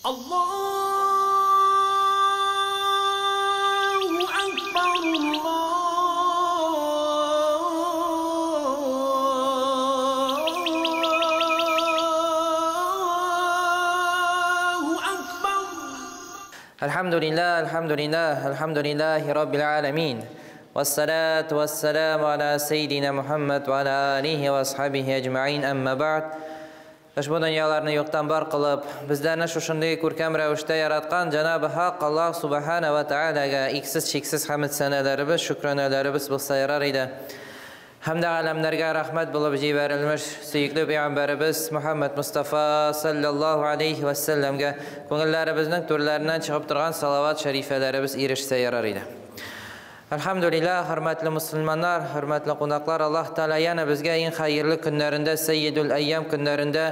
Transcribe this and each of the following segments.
Allahu Akbar, Allahu Akbar. Elhamdülillah, elhamdülillah, elhamdülillahi Rabbil alemin. Vessalatu vesselamu ala seyyidina Muhammed ve ala alihi ve ashabihi ecma'in, emma ba'd. Ошбу дөньяларны юктан бар кылып, безләрне шушындый күркәм рәвештә яраткан Җанабы Хак Аллаһ Субхана ва Таалагә иксез-чиксез хәмд сәнәләребез, шөкранәләребез булса ярар иде. Һәм дә галәмнәргә рәхмәт булып җибәрелмеш сөекле пәйгамбәребез Мухаммад Мустафа саллаллаһу алейхи ва сәлләмгә күңелләребезнең түрләреннән чыгып торган салават шәрифәләребез ирешсә ярар иде. Әлхәмдүлилләһ, хөрмәтле мусульманнар, хөрмәтле кунаклар, Аллаһ Тәгалә янә безгә иң хәерле көннәрендә, Сәййидул Әйям көннәрендә,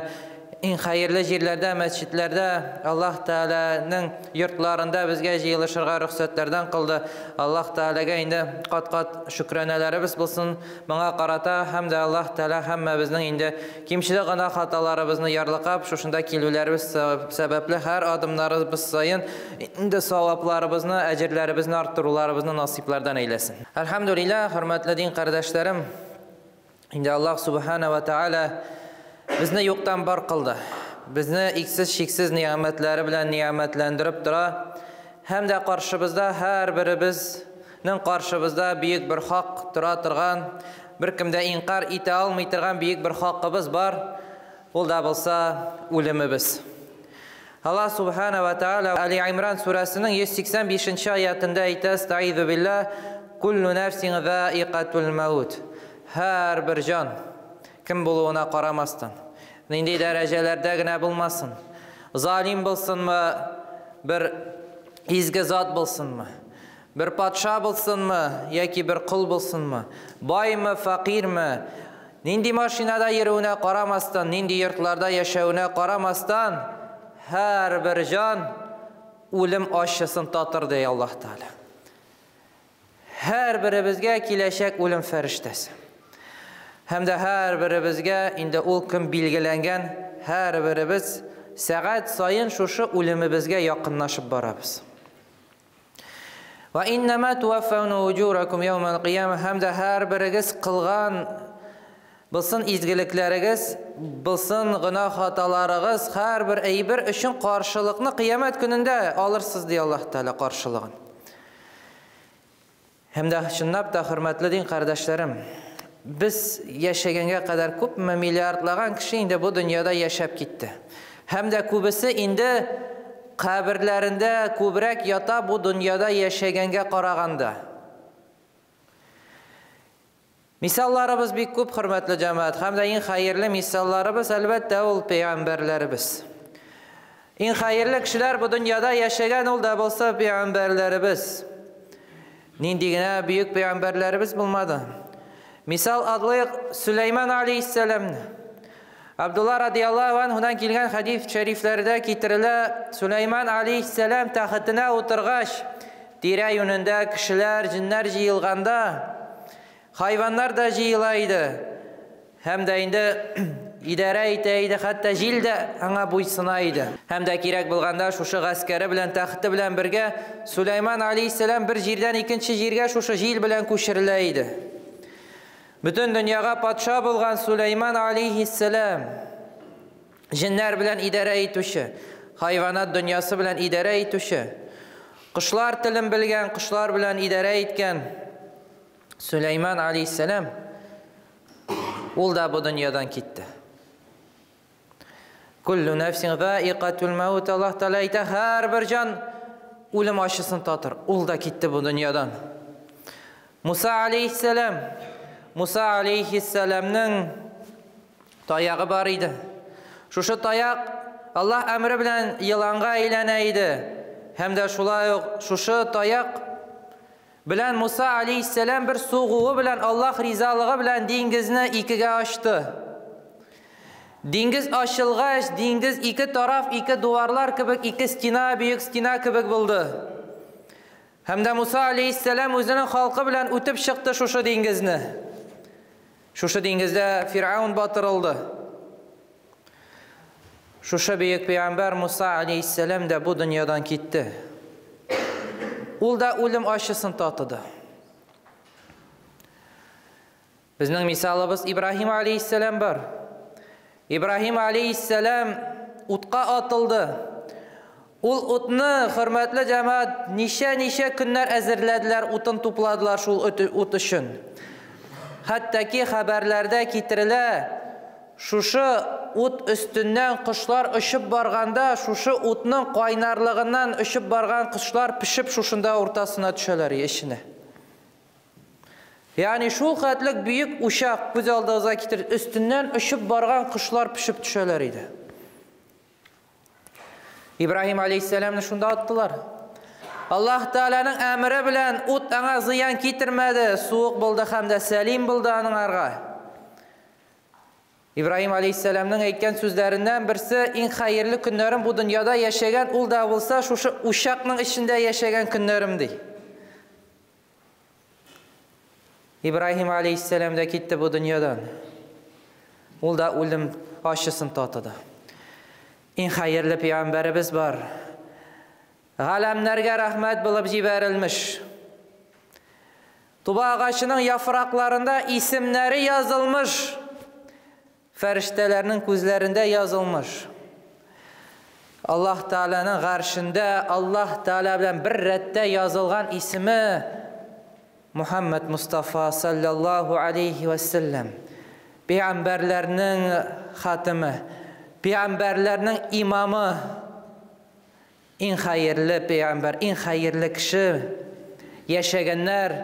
иң хәерле җирләрдә, мәсҗидләрдә, Аллаһ Тәгаләнең йортларында безгә җыелышырга рөхсәтләрдән кылды. Аллаһ Тәгаләгә инде кат-кат шөкранәләребез булсын моңа карата, һәм дә Аллаһ Тәгалә һәммәбезнең инде кимчелек гына хаталарыбызны ярлыкап, шушында килүләребез сәбәпле һәр адымнарыбыз саен инде савапларыбызны, әҗерләребезне арттыруларыбызны насыйплардан әйләсен. Әлхәмдүлилләһ, хөрмәтле дин кардәшләрем, инде Аллаһ Субхана ва Тааля безне юктан бар кылды. Безне иксез-чиксез ни'мәтләре белән ни'мәтләндереп тора. Һәм дә каршыбызда һәр беребезнең каршыбызда бөек бер хак тора торган, бер кем дә инкар итә алмый торган бөек бер хакыбыз бар. Ул да булса үлемебез. Аллаһ Субхана ва Тааля Али Имран сүрәсенең 185 аятында әйтә: "Астагыйзу биллаһ, куллу нафсин заикатул маут." Һәр бер җан кем булуына карамастан, нинди дәрәҗәләрдә генә булмасын, залим булсынмы, бер изге зат булсынмы, бер патша булсынмы, яки бер кол булсынмы, баймы, фәкыйрьме, нинди машинада йөрүенә карамастан, нинди йортларда яшәвенә карамастан, һәр бер җан үлем ачысын татыр, ди Аллаһ Тааля. Һәр беребезгә киләчәк үлем фәрештәсе. Һәм дә һәр беребезгә инде ул көн билгеләнгән, һәр беребез сәгать саен шушы үлемебезгә якынлашып барабыз. Ва иннама туаффауна уҗуракум яумал кыяма, һәм дә һәр берегез кылган булсын изгелекләрегез, булсын гөнаһ хаталарыгыз, һәр бер әйбер өчен каршылыкны кыямәт көнендә алырсыз, ди Аллаһ Тааля каршылыгын. Һәм дә чынлап та, хөрмәтле дин кардәшләрем, без яшәгәнгә кадәр күпме миллиардлаган кеше инде бу дөньяда яшәп китте. Һәм дә күбесе инде каберләрендә күбрәк ята бу дөньяда яшәгәнгә караганда. Мисалларыбыз бик күп, хөрмәтле җәмәгать, һәм дә иң хәерле мисалларыбыз әлбәттә ул пәйгамбәрләребез. Иң хәерле кешеләр бу дөньяда яшәгән ул да булса пәйгамбәрләребез. Нинди генә бөек пәйгамбәрләребез булмады. Мисал адлыйк Сөләйман алейхиссәламны. Абдулла радияллаһу анһудан килгән хәдис шәрифләрдә китерелә, Сөләйман алейхиссәлам тәхетенә утыргач, тирә-юнендә кешеләр, җиннәр җыелганда, хайваннар да җыела иде. Һәм дә инде идарә итә иде, хәтта җил дә аңа буйсына иде. Һәм дә кирәк булганда шушы гаскәре белән, тәхете белән бергә Сулейман алейхиссәлам бер җирдән икенче җиргә шушы җил белән күчерелә иде. Бөтен дөньяга патша булган Сулейман алейхиссәлам, җиннәр белән идарә итүче, хайванат дөньясы белән идарә итүче, кошлар телен белгән, кошлар белән идарә иткән Сулейман алейхиссәлам ул да бу дөньядан китте. Куллу нафсин заикатул маут, Аллаһ Тааля әйтә, һәр бер җан үлем ачысын татыр. Ул да китте бу дөньядан. Муса алейхиссәлам, Муса алейхиссәламның таягы бар иде. Шушы таяк Аллаһ әмре белән еланга әйләнә иде. Һәм дә шулай ук шушы таяк белән Муса алейхиссәлам бер сугуы белән Аллаһ ризалыгы белән диңгезне икегә ачты. Диңгез ачылгач, диңгез ике тараф, ике дуварлар кебек, ике стена, бөек стена кебек булды. Һәм дә Муса алейхиссәлам үзенең халкы белән үтеп чыкты шушы диңгезне. Шушы диңгездә Фиргавн батырылды. Шушы бөек пәйгамбәр Муса алейһиссәлам да бу дөньядан китте. Ул да үлем ачысын татыды. Безнең мисалыбыз Ибраһим алейһиссәлам бар. Ибраһим алейһиссәлам утка атылды. Ул утны, хөрмәтле җәмәгать, ничә-ничә көннәр әзерләделәр, утын тупладылар шул ут өчен. Хәтта ки хәбәрләрдә китерелә, шушы ут өстеннән кошлар очып барганда, шушы утның кайнарлыгыннан очып барган кошлар пешеп шушында уртасына төшәләр, эченә. Ягъни шул хәтлек бөек учак, күз алдыгызга китер, өстеннән очып барган кошлар пешеп төшәләр иде. Ибраһим алейһиссәламны шунда аттылар. Аллаһ Тәгаләнең әмере белән ут аңа зыян китермәде, суык булды һәм дә сәлим булды аның арга. Ибраһим алейһиссәламның әйткән сүзләреннән берсе, иң хәерле көннәрем бу дөньяда яшәгән, ул да булса шушы учакның эчендә яшәгән көннәрем ди. Ибраһим алейһиссәлам да китте бу дөньядан. Ул да үлем ачысын татыды. Иң хәерле пәйгамбәребез бар. Галәмнәргә рәхмәт булып җибәрелмеш. Туба агачының яфракларында исемнәре язылмыш. Фәрештәләрнең күзләрендә язылмыш. Аллаһ Тәгаләнең гаршендә Аллаһ Тәгалә белән бер рәттә язылган исеме Мухаммад Мустафа саллаллаһу алейхи вә сәлләм. Пәйгамбәрләрнең хатимы, пәйгамбәрләрнең имамы, иң хәерле пәйгамбәр, иң хәерле кеше, яшәгәннәр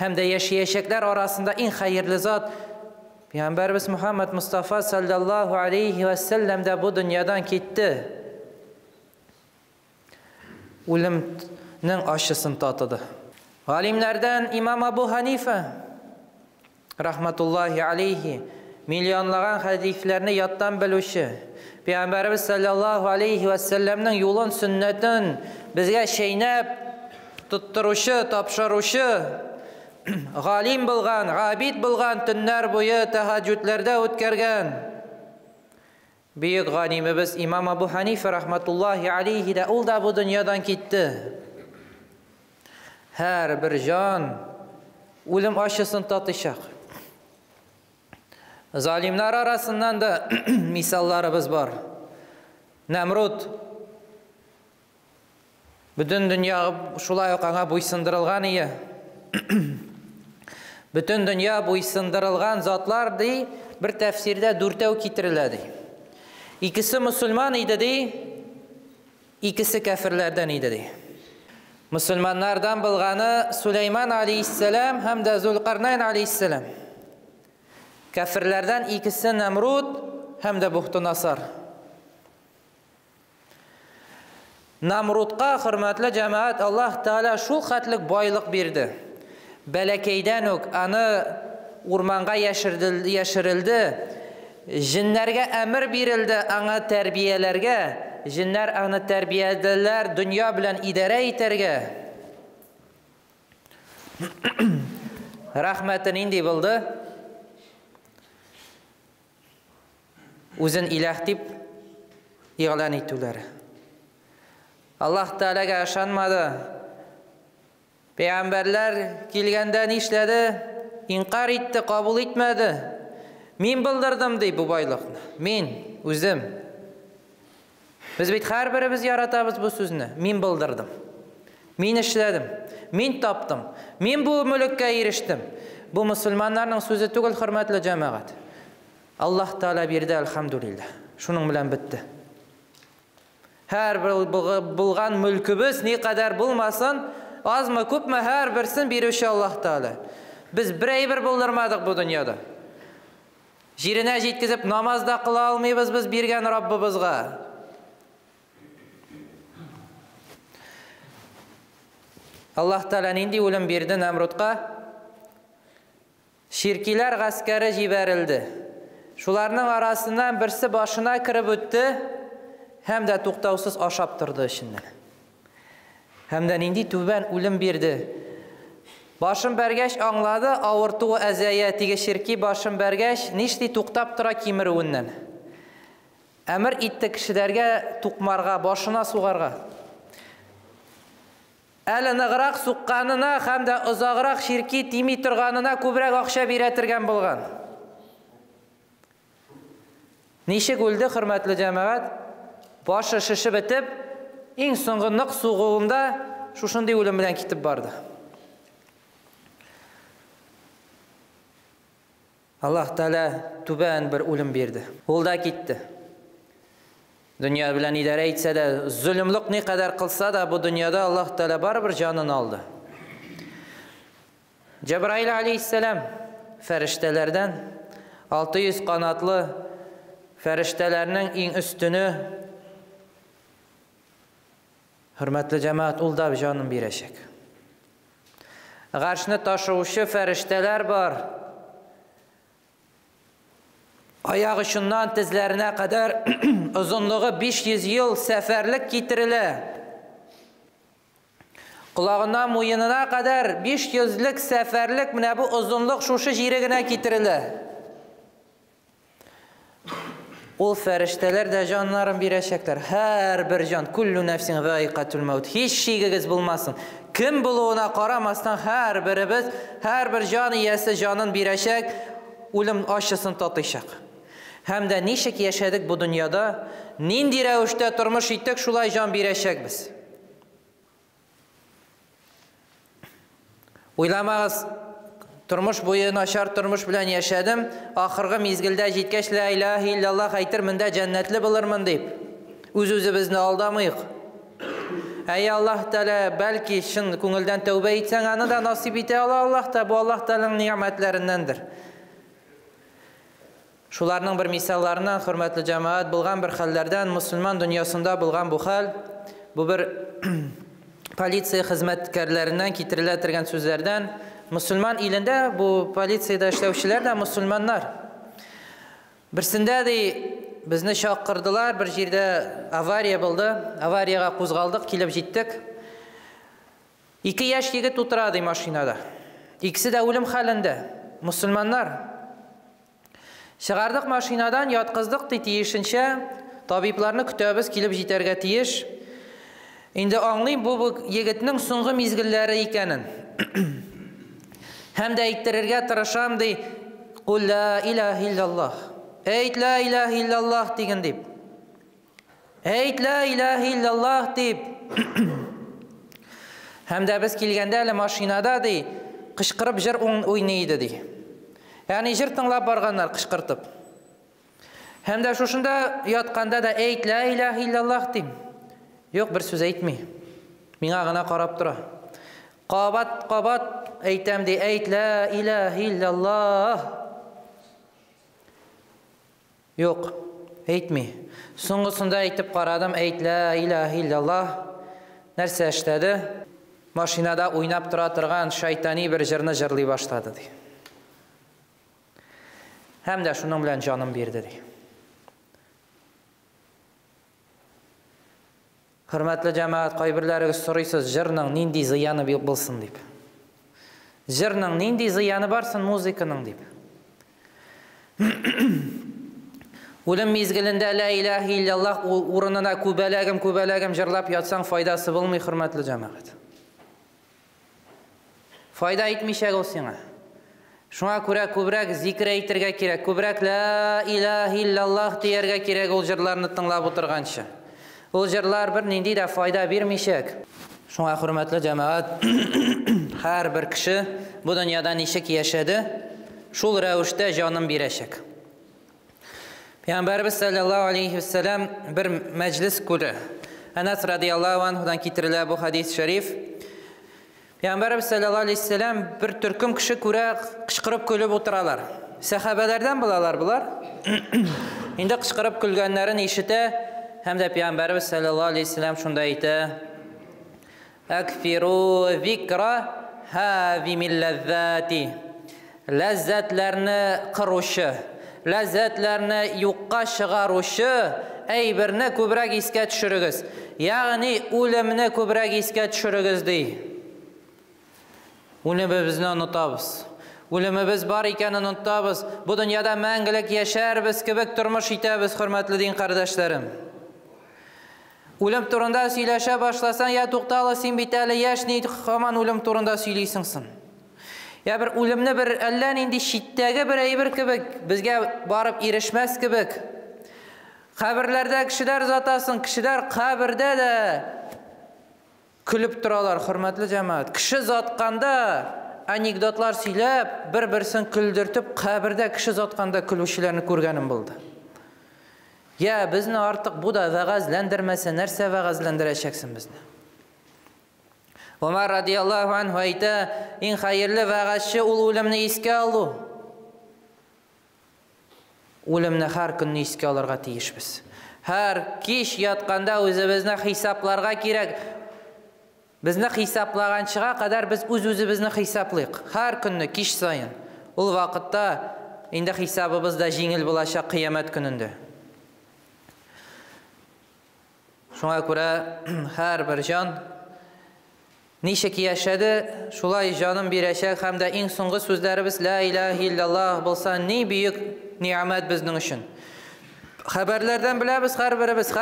һәм дә яшәячәкләр арасында иң хәерле зат Пәйгамбәребез Мухаммад Мустафа саллаллаһу алейхи вә сәлләм дә бу дөньядан китте. Үлемнең ачысын татыды. Галимнәрдән имам Абу Ханифа рахматуллахи алейхи, миллионлаган хәдисләрне яттан белүче, Пәйгамбәребез саллаллаһу алейхи вә сәлләмнең юлын, сөннәтен безгә чәйнәп тоттыручы, тапшыручы, галим булган, габид булган, төннәр буе тәһәҗҗүдләрдә үткәргән бөек галимебез имам Абу Ханифа рахматуллахи алейхи дә ул да бу дөньядан китте. Һәр бер җан үлем ачысын татыйчак. Залимнар арасыннан да мисалларыбыз бар. Нәмруд бөтен дөнья шулай ук аңа буйсындырылган ие. Бөтен дөнья буйсындырылган затлар ди, бер тәфсирдә дүртәү китерелә ди. Икесе мусульман иде ди, икесе кәферләрдән иде ди. Мусульманнардан булганы Сулейман алейхиссалам һәм дә Зулкарнайн алейхиссалам. Кәферләрдән икесе Нәмруд һәм дә Бухтунасар. Намрудка, хөрмәтле җәмәгать, Аллаһ Тәгалә шул хәтлек байлык бирде. Бәләкәйдән үк аны урманга яшерелде. Җиннәргә әмер бирелде аңа тәрбияләргә. Җиннәр аны тәрбияләделәр дөнья белән идарә итәргә. Рәхмәте нинди булды? Үзен иләһ дип игълан итүләре. Аллаһ Тәгаләгә ышанмады. Пәйгамбәрләр килгәндә нишләде? Инкар итте, кабул итмәде. Мин булдырдым ди бу байлыкны. Мин үзем. Без бит һәрберебез яратабыз бу сүзне. Мин булдырдым. Мин эшләдем. Мин таптым. Мин бу мөлеккә ирештем. Бу мусульманнарның сүзе түгел, хөрмәтле җәмәгать. Аллаһ Тәгалә бирде, әлхәмдүлилләһ. Шуның белән бетте. Һәр бер булган мөлкебез ни кадәр булмасын, азмы күпме һәр берсен бирүче Аллаһ Тәгалә. Без бер әйбер булдырмадык бу дөньяда. Җиренә җиткезеп намаз да кыла алмыйбыз без биргән Раббыбызга. Аллаһ Тәгалә нинди үлем бирде Нәмрудка? Ширкиләр гаскәре җибәрелде. Шуларның арасыннан берсе башына кереп үтте һәм дә туктаусыз ашап торды эченнән. Һәм дә нинди түбән үлем бирде. Башын бәргәч аңлады, авыртуы әзәя, теге ширки башын бәргәч, нишли туктап тора кимерүеннән. Әмер итте кешеләргә тукмарга, башына сугарга. Әле ныграк сукканына һәм дә озаграк чирки тими торганына күбрәк акча бирә торган булган. Ничек үлде, хөрмәтле җәмәгать? Башы шешеп бетеп, иң соңгы нык сугуында шушындый үлем белән китеп барды. Аллаһ Тәгалә түбән бер үлем бирде. Ул да китте. Дөнья белән идарә итсә дә, зөлемлек ни кадәр кылса да, бу дөньяда Аллаһ Тәгалә барыбер җанын алды. Җәбраил алейһиссәлам фәрештәләрдән 600 канатлы фәрештәләрнең иң өстене, хөрмәтле җәмәгать, ул да җанын бирәчәк. Гаршны ташыучы фәрештәләр бар. Аяк очыннан тезләренә кадәр озынлыгы 500 ел сәфәрлек китерелә. Колагыннан муенына кадәр 500лек сәфәрлек менә бу озынлык шушы җире генә китерелә. Ул фәрештәләр дә җаннарын бирәчәкләр. Һәрбер җан, куллу нәфсин заикатул маут. Һич шигегез булмасын. Кем булуына карамастан һәрберебез, һәрбер җан иясе җанын бирәчәк, үлем ачысын татыйчак. Һәм дә ничек яшәдек бу дөньяда, нинди рәвештә тормыш иттек, шулай җан бирәчәкбез. Уйламагыз, тормыш буе начар тормыш белән яшәдем, ахыргы мизгелдә җиткәч ла илаһа иллаллаһ әйтермен дә җәннәтле булырмын дип. Үз-үзебезне алдамыйк. Әй Аллаһ Тәгалә, бәлки чын күңелдән тәүбә итсәң, аны да насыйп итә ала Аллаһ та, бу Аллаһ Тәгаләнең ни'мәтләреннәндер. Шуларның бер мисалларыннан, хөрмәтле җәмәгать, булган бер хәлләрдән, мусульман дөньясында булган бу хәл, бу бер полиция хезмәткәрләреннән китерелә торган сүзләрдән, мусульман илендә бу полициядә эшләүчеләр дә мусульманнар. Берсендә ди, безне чакырдылар, бер җирдә авария булды, авариягә кузгалдык, килеп җиттек. Ике яшь егет утыра ди машинада. Икесе дә үлем хәлендә, мусульманнар. Чыгардык машинадан, яткыздык ди тиешенчә, табибларны көтәбез, килеп җитәргә тиеш. Инде аңлыйм бу егетнең соңгы мизгелләре икәнен. Һәм дә әйттерергә тырышам ди, Кул ла илаһа иллаллаһ. Әйт ла илаһа иллаллаһ диген дип. Әйт ла илаһа иллаллаһ дип. Һәм дә без килгәндә әле машинада ди, кычкырып җыр уйный иде ди. Ягъни җыр тыңлап барганнар кычкыртып. Һәм дә шушында ятканда да әйт ла илаһа иллаллаһ дим. Юк, бер сүз әйтми. Миңа гына карап тора. Кабат-кабат әйтәм ди, әйт ла илаһа иллаллаһ. Юк, әйтми. Соңгысында әйтеп карадым, әйт ла илаһа иллаллаһ. Нәрсә эшләде? Машинада уйнап тора торган шайтани бер җырны җырлый башлады ди. Һәм дә шуның белән җаным бирде ди. Хөрмәтле җәмәгать, кайберләрегез сорыйсыз, җырның нинди зыяны булсын дип. Җырның нинди зыяны барсын музыканың дип. Үлем мизгелендә ла илаһа иллаллаһ урынына күбәләгем, күбәләгем җырлап ятсаң файдасы булмый, хөрмәтле җәмәгать. Файда итмичәк ул сиңа. Шуңа күрә күбрәк зикр әйтергә кирәк, күбрәк ла илаһа иллаллаһ дияргә кирәк ул җырларны тыңлап утырганчы. Ул җырлар бер нинди дә файда бирмичәк. Шуңа хөрмәтле җәмәгать, һәрбер кеше бу дөньяда ничек яшәде, шул рәвештә җанын бирәчәк. Пәйгамбәрбез саллаллаһу алейхи вәсәлләм бер мәҗлес күрә. Әнәс радияллаһу анһудан китерелә бу хадис шәриф. Пәйгамбәрбез саллаллаһу алейхи вәсәлләм бер төркем кеше күрә, кычкырып көлеп утыралар. Сәхабәләрдән булалар булар. Инде кычкырып көлгәннәрен ишетә, һәм дә Пәйгамбәрбез саллаллаһу алейхи вәсәлләм шунда әйтә: Акфиру зикра һазимил ләззати. Ләззәтләрне кыручы, ләззәтләрне юкка чыгаручы әйберне күбрәк искә төшерегез. Ягъни үлемне күбрәк искә төшерегез ди. Үлемебезне онытабыз. Үлемебез бар икәнен онытабыз. Бу дөньяда мәңгелек яшәрбез кебек тормыш итәбез, хөрмәтле дин кардәшләрем. Үлем турында сөйләшә башласаң, я туктала, син бит әле яшь, ни һаман үлем турында сөйлисең соң? Я бер үлемне бер әллә нинди читтәге бер әйбер кебек, безгә барып ирешмәс кебек. Каберләрдә кешеләр озатасың, кешеләр кабердә дә көлеп торалар, хөрмәтле җәмәгать. Кеше затканда анекдотлар сөйләп, бер-берсен көлдертеп, кабердә кеше затканда көлүчеләрне күргәнем булды. Я, безне артык бу да вәгазьләндермәсә, нәрсә вәгазьләндерәчәксең безне? Умар радияллаһу анһу әйтә, иң хәерле вәгазьче ул үлемне искә алу. Үлемне һәр көнне искә алырга тиешбез. Һәр кич ятканда үзебезне хисапларга кирәк. Безне хисаплаганчыга кадәр без үз-үзебезне хисаплыйк. Һәр көнне кич саен. Ул вакытта инде хисабыбыз да җиңел булачак кыямәт көнендә. Шуңа күрә һәрбер җан ничек яшәде, шулай җанын бирәчәк һәм дә иң соңгы сүзләребез ла илаһа илляллаһ булса, ни бөек ни'мәт безнең өчен. Хәбәрләрдән беләбез һәрберебез,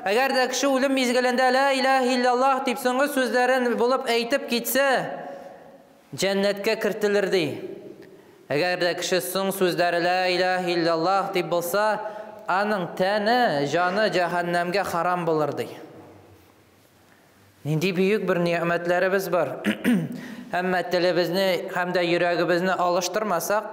әгәр дә кеше үлем мизгелендә ла илаһа илляллаһ дип соңгы сүзләрен булып әйтеп китсә, җәннәткә кертелер ди. Әгәр дә кеше соң сүзләре ла илаһа илляллаһ дип булса, аның тәне, җаны җәһәннәмгә харам булыр ди. Нинди бөек бер ни'мәтләребез бар. Әмма телебезне һәм дә йөрәгебезне алыштырмасак,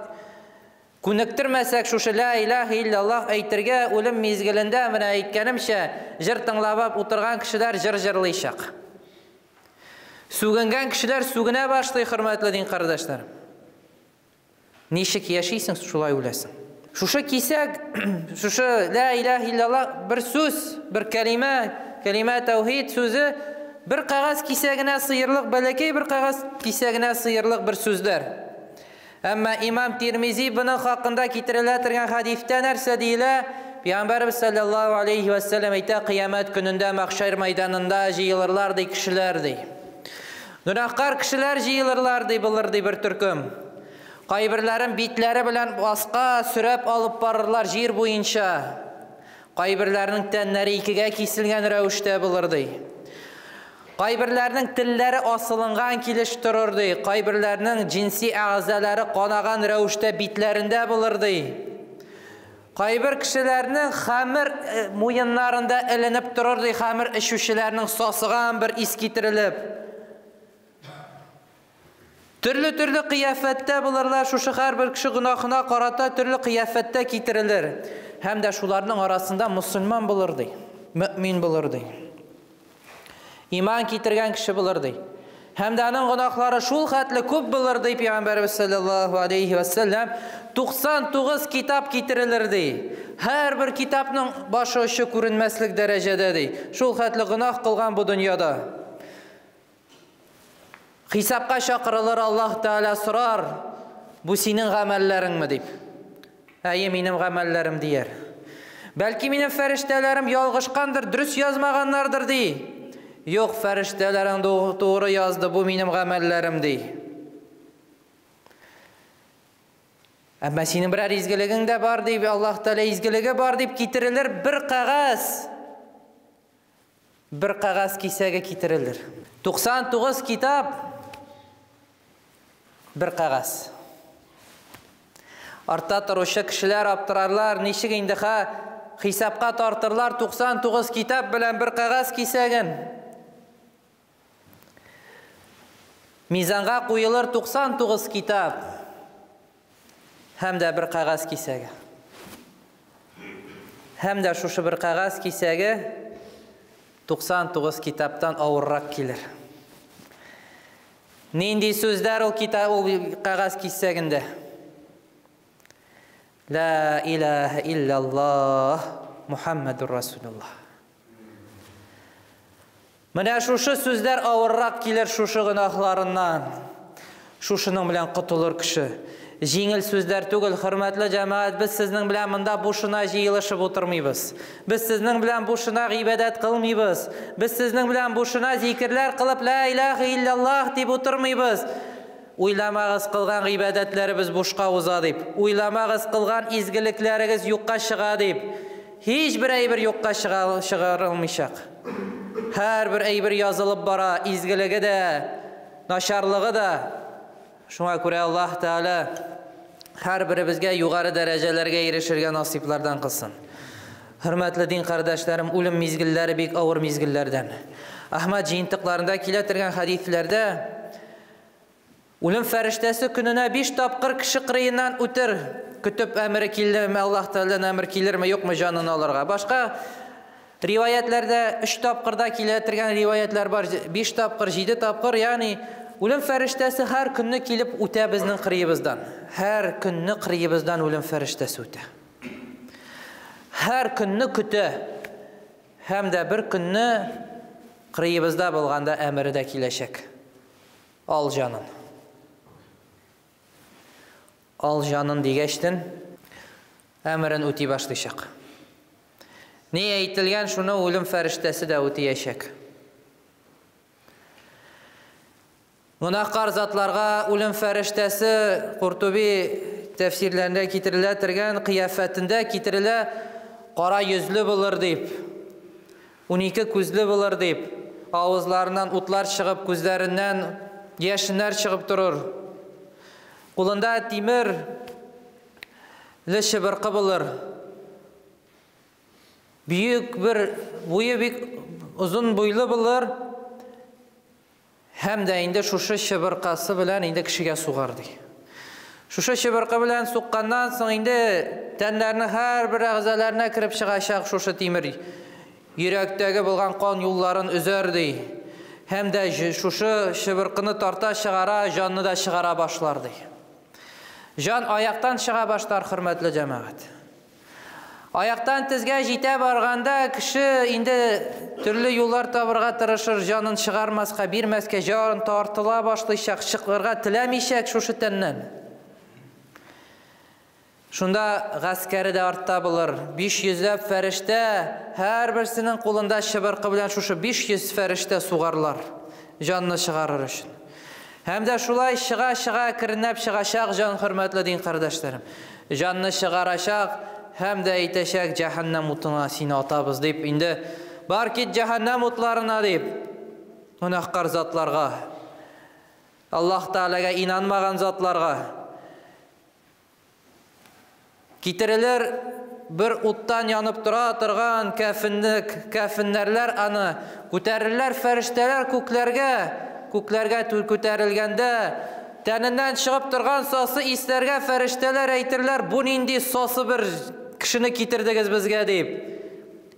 күнектермәсәк шушы ла илаһа илляллаһ әйтергә үлем мизгелендә, менә әйткәнемчә, җыр тыңлап утырган кешеләр җыр җырлыйчак. Сүгенгән кешеләр сүгенә башлый, хөрмәтле дин кардәшләр. Ничек яшисең, шулай үләсең. Шушы кисәк, шушы ла илаһа илляллаһ бер сүз, бер кәлимә, кәлимә тәүхид сүзе бер кәгазь кисәгенә сыерлык, бәләкәй бер кәгазь кисәгенә сыерлык бер сүзләр. Әмма имам Тирмизи буның хакында китерелә торган хәдистә нәрсә диелә? Пәйгамбәрбез саллаллаһу алейхи ва саллям әйтә, кыямәт көнендә мәхшәр мәйданында җыелырлар ди кешеләр ди. Гөнаһкар кешеләр җыелырлар ди, булыр ди бер төркем. Кайберләрен битләре белән аска сөрәп алып барырлар җир буенча. Кайберләренең тәннәре икегә киселгән рәвештә булыр ди. Кайберләренең телләре асылынган килеш торыр ди. Кайберләренең җинси әгъзалары канаган рәвештә битләрендә булыр ди. Кайбер кешеләрнең хәмер муеннарында эленеп торыр ди, хәмер эчүчеләрнең сасыган бер ис китерелеп. Төрле-төрле кыяфәттә булырлар, шушы һәрбер кеше гөнаһына карата төрле кыяфәттә китерелер. Һәм дә шуларның арасында мусульман булыр ди, мөмин булыр ди. Иман китергән кеше булыр ди. Һәм дә аның гөнаһлары шул хәтле күп булыр ди, Пәйгамбәребез саллаллаһу алейхи ва саллям 99 китап китерелер ди. Һәрбер китапның башы очы күренмәслек дәрәҗәдә ди. Шул хәтле гөнаһ кылган бу дөньяда. Хисапка чакырылыр, Аллаһ Тәгалә сорар, бу синең гамәлләреңме дип. Әйе, минем гамәлләрем дияр. Бәлки минем фәрештәләрем ялгышкандыр, дөрес язмаганнардыр ди. Юк, фәрештәләрең тугры язды, бу минем гамәлләрем ди. Әмма синең берәр изгелегең дә бар дип, Аллаһ Тәгалә изгелеге бар дип китерелер бер кәгазь. Бер кәгазь кисәге китерелер. 99 китап, бер кәгазь. Артта торучы кешеләр аптырарлар, ничек инде хисапка тартырлар 99 китап белән бер кәгазь кисәген. Мизанга куелыр 99 китап һәм дә бер кәгазь кисәге. Һәм дә шушы бер кәгазь кисәге 99 китаптан авыррак килер. Нинди сүзләр ул китап, ул кәгазь кисәгендә? Ла илаһа илляллаһ Мухаммадур Расулуллаһ. Менә шушы сүзләр авыррак килер шушы гөнаһларыннан. Шушының белән котылыр кеше. Җиңел сүзләр түгел, хөрмәтле җәмәгать, без сезнең белән монда бушына җыелышып утырмыйбыз. Без сезнең белән бушына гыйбадәт кылмыйбыз. Без сезнең белән бушына зикерләр кылып ла илаһа илляллаһ дип утырмыйбыз. Уйламагыз, кылган гыйбадәтләребез бушка уза дип. Уйламагыз, кылган изгелекләрегез юкка чыга дип. Һичбер әйбер юкка чыгарылмыйчак. Һәрбер әйбер язылып бара, изгелеге дә, начарлыгы да. Шуңа күрә Аллаһ Тәгалә һәрберебезгә югары дәрәҗәләргә ирешергә насыйплардан кылсын. Хөрмәтле дин кардәшләрем, үлем мизгелләре бик авыр мизгелләрдән. Әхмәд җыентыкларында килә торган хәдисләрдә үлем фәрештәсе көненә 5 тапкыр кеше кырыеннан үтер, көтеп әмере килдеме, Аллаһ Тәгаләдән әмер килерме, юкмы җанын алырга. Башка риваятләрдә 3 тапкырда килә торган риваятлар бар, 5 тапкыр, 7 тапкыр, ягъни үлем фәрештәсе һәр көнне килеп үтә безнең кырыебыздан. Һәр көнне кырыебыздан үлем фәрештәсе үтә. Һәр көнне көтә. Һәм дә бер көнне кырыебызда булганда әмере дә киләчәк. Ал җанын. Ал җанын дигәчтен әмерен үти башлыйчак. Ни әйтелгән, шуны үлем фәрештәсе дә үтиячәк. Гөнаһкар затларга үлем фәрештәсе Куртуби тәфсирләрендә китерелә торган кыяфәтендә китерелә, кара йөзле булыр дип, 12 күзле булыр дип, авызларыннан утлар чыгып, күзләреннән яшеннәр чыгып торыр. Кулында тимер ле чыбыркы булыр. Бөек бер буе бик озын буйлы булыр. Һәм дә инде шушы чыбыркасы белән инде кешегә сугар ди. Шушы чыбыркы белән сукканнан соң инде тәннәрнең һәрбер әгъзаларына кереп чыгачак шушы тимер. Йөрәктәге булган кан юлларын өзәр ди. Һәм дә шушы чыбыркыны тарта чыгара, җанны да чыгара башлар ди. Җан аяктан чыга башлар, хөрмәтле җәмәгать. Аяктан тезгә җитә барганда кеше инде төрле юллар табырга тырышыр, җанын чыгармаска, бирмәскә, җан тартыла башлыйчак, чыгарга теләмичәк шушы тәннән. Шунда гаскәре дә артта булыр. 500ләп фәрештә, һәрберсенең кулында чыбыркы белән шушы 500 фәрештә сугарлар, җанны чыгарыр өчен. Һәм дә шулай чыга-чыга кернәп чыгачак җан, хөрмәтле дин кардәшләрем. Җанны чыгарачак һәм дә әйтәчәк, җәһәннәм утына сине атабыз дип, инде бар кит җәһәннәм утларына дип, гөнаһкар затларга, Аллаһ Тәгаләгә инанмаган затларга китерелер бер уттан янып тора торган кәфенлек, кәфеннәрләр аны күтәрерләр фәрештәләр күкләргә, күкләргә күтәрелгәндә тәненнән чыгып торган сасы исләргә фәрештәләр әйтерләр, бу нинди сасы бер кешене китердегез безгә дип.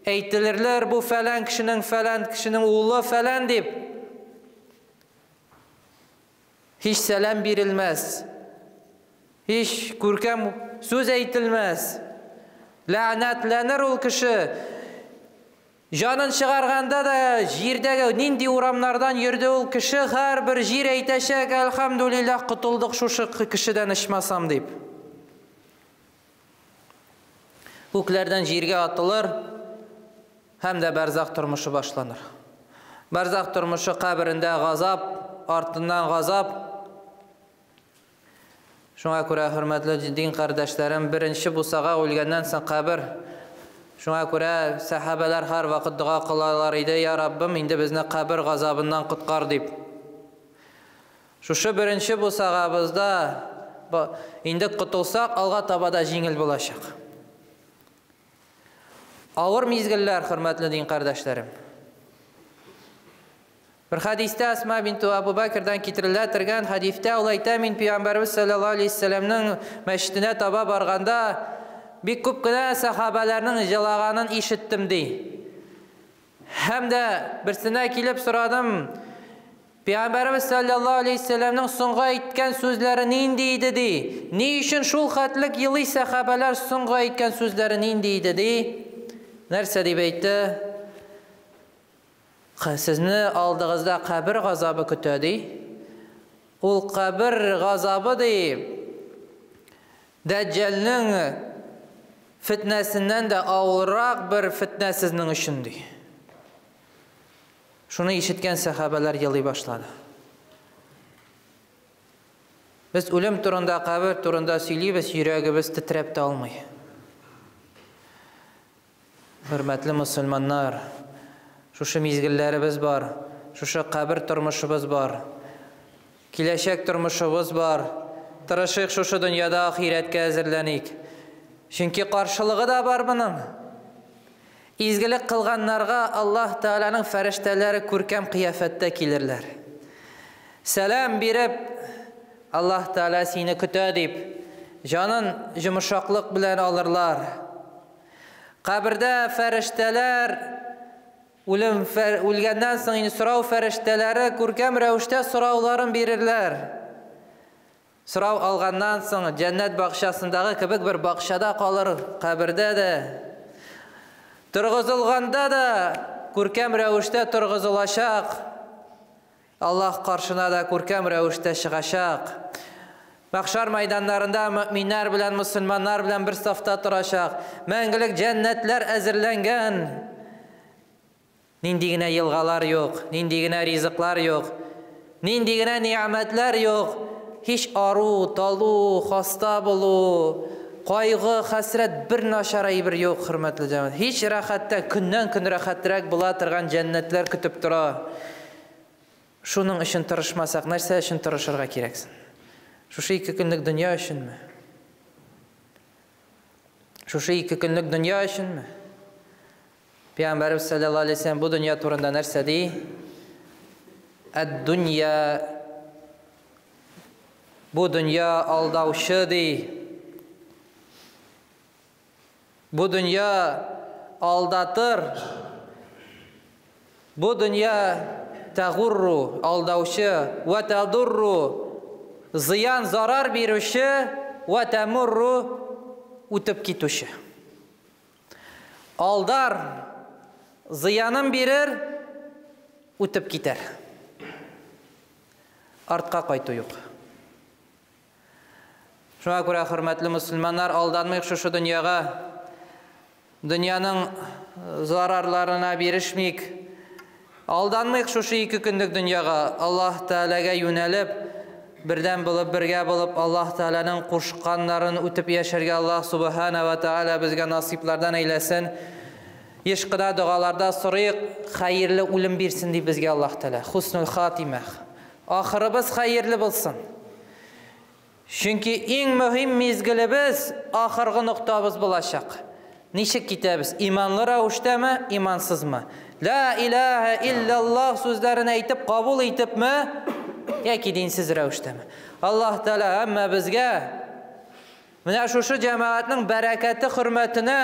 Әйтелерләр, бу фәлән кешенең улы фәлән дип. Һич сәлам бирелмәс. Һич күркәм сүз әйтелмәс. Ләгънәтләнер ул кеше. Җанын чыгарганда да җирдәге нинди урамнардан йөрде ул кеше, һәрбер җир әйтәчәк, әлхәмдүлилләһ, котылдык шушы кешедән ичмасам дип. Күкләрдән җиргә атылыр һәм дә бәрзах тормышы башланыр. Бәрзах тормышы каберендә газап, артыннан газап. Шуңа күрә, хөрмәтле дин кардәшләрем, беренче бусага үлгәннән соң кабер. Шуңа күрә сәхабәләр һәр вакыт дога кылалар иде, я Раббым, инде безне кабер газабыннан коткар дип. Шушы беренче бусагабызда инде котылсак, алга таба да җиңел булачак. Авыр мизгелләр, хөрмәтле дин кардәшләрем. Бер хәдистә Асма бинту Абу Бәкрдән китерелә торган хәдистә ул әйтә, мин Пәйгамбәрбез саллаллаһу алейһи вәсәлләмнең мәчетенә таба барганда бик күп кенә сәхабәләрнең җылаганын ишеттем ди. Һәм дә берсенә килеп сорадым, Пәйгамбәрбез саллаллаһу алейһи вәсәлләмнең соңгы әйткән сүзләре нинди иде ди? Ни өчен шул хәтлек елый сәхабәләр, соңгы әйткән сүзләре нинди иде ди? Нәрсә дип әйтте? Сезне алдыгызда кабер газабы көтә ди. Ул кабер газабы ди, Дәҗҗалның фитнәсеннән дә авыррак бер фитнә сезнең өчен ди. Шуны ишеткән сәхабәләр елый башлады. Без үлем турында, кабер турында сөйлибез, йөрәгебез тетрәп тә алмый. Хөрмәтле мусульманнар, шушы мизгелләребез бар, шушы кабер тормышыбыз бар, киләчәк тормышыбыз бар. Тырышыйк шушы дөньяда ахирәткә әзерләник. Чөнки каршылыгы да бар моның. Изгелек кылганнарга Аллаһ Тәгаләнең фәрештәләре күркәм кыяфәттә килерләр. Сәлам биреп, Аллаһ Тәгалә сине көтә дип, җанын йомшаклык белән алырлар. Кабердә фәрештәләр үлем үлгәннән соң инде сорау фәрештәләре күркәм рәвештә сорауларын бирерләр. Сорау алганнан соң җәннәт бакчасындагы кебек бер бакчада калыр кабердә дә. Торгызылганда да күркәм рәвештә торгызылачак. Аллаһ каршына да күркәм рәвештә чыгачак. Мәхшәр мәйданнарында мөминнәр белән мусульманнар белән бер сафта торачак. Мәңгелек җәннәтләр әзерләнгән. Нинди генә елгалар юк, нинди генә ризыклар юк, нинди генә ни'мәтләр юк. Һич ару, талу, хаста булу, кайгы, хәсрәт бер начар әйбер юк, хөрмәтле җәмәгать. Һич рәхәттә, көннән-көн рәхәтрәк була торган җәннәтләр көтеп тора. Шуның өчен тырышмасак, нәрсә өчен тырышырга кирәксен? Шушы ике көнлек дөнья өченме? Шушы ике көнлек дөнья өченме? Пәйгамбәребез саллаллаһу алейһи вәсәлләм бу дөнья турында нәрсә ди? Әд-дөнья бу дөнья алдаучы ди. Бу дөнья алдатыр. Бу дөнья тагурру алдаучы, ва тадурру зыян зарар бирүче, ва тамурру үтеп китүче. Алдар зыянын бирер, үтеп китәр. Артка кайту юк. Шуңа күрә, хөрмәтле мусульманнар, алданмыйк шушы дөньяга. Дөньяның зарарларына бирешмик. Алданмыйк шушы ике көнлек дөньяга. Аллаһ Тәгаләгә юнәлеп, бердәм булып, бергә булып, Аллаһ Тәгаләнең кушканнарын үтеп яшәргә Аллаһ Субхана ва Тәгалә безгә насыйплардан әйләсен. Еш кына догаларда сорыйк, хәерле үлем бирсен дип безгә Аллаһ Тәгалә. Хуснул хатимә. Ахырыбыз хәерле булсын. Чөнки иң мөһим мизгелебез ахыргы ноктабыз булачак. Ничек китәбез? Иманлы рәвештәме, имансызмы? Ла илаһа иллаллаһ сүзләрен әйтеп кабул итепме, яки динсез рәвештәме? Аллаһ Тәгалә һәммә безгә менә шушы җәмәгатьнең бәрәкәте хөрмәтенә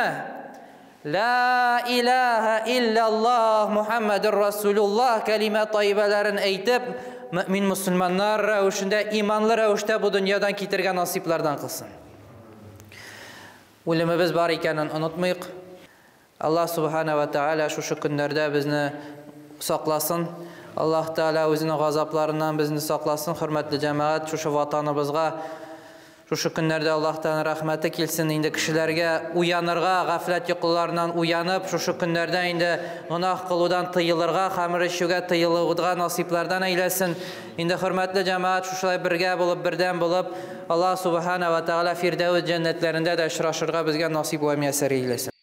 Ла илаһа иллаллаһ Мухаммадур Расулуллаһ кәлимә тайбәләрен әйтеп, мөмин мусульманнар рәвешендә, иманлы рәвештә бу дөньядан китергә насыйплардан кылсын. Үлемебез бар икәнен онытмыйк. Аллаһ субхана ва тааля шушы көннәрдә безне сакласын. Аллаһ Тааля үзенең газапларыннан безне сакласын, хөрмәтле җәмәгать, шушы ватаныбызга шушы көннәрдә Аллаһ Тааляның рәхмәте килсен, инде кешеләргә уянырга, гафләт йокыларыннан уянып, шушы көннәрдә инде гөнаһ кылудан тыелырга, хәмер эчүгә тыелуга насыйплардан әйләсен. Инде хөрмәтле җәмәгать, шушылай бергә булып, бердәм булып, Аллаһ субхана ва тааля Фирдәүс җәннәтләрендә дә очрашырга безгә насыйп вә мияссәр әйләсен.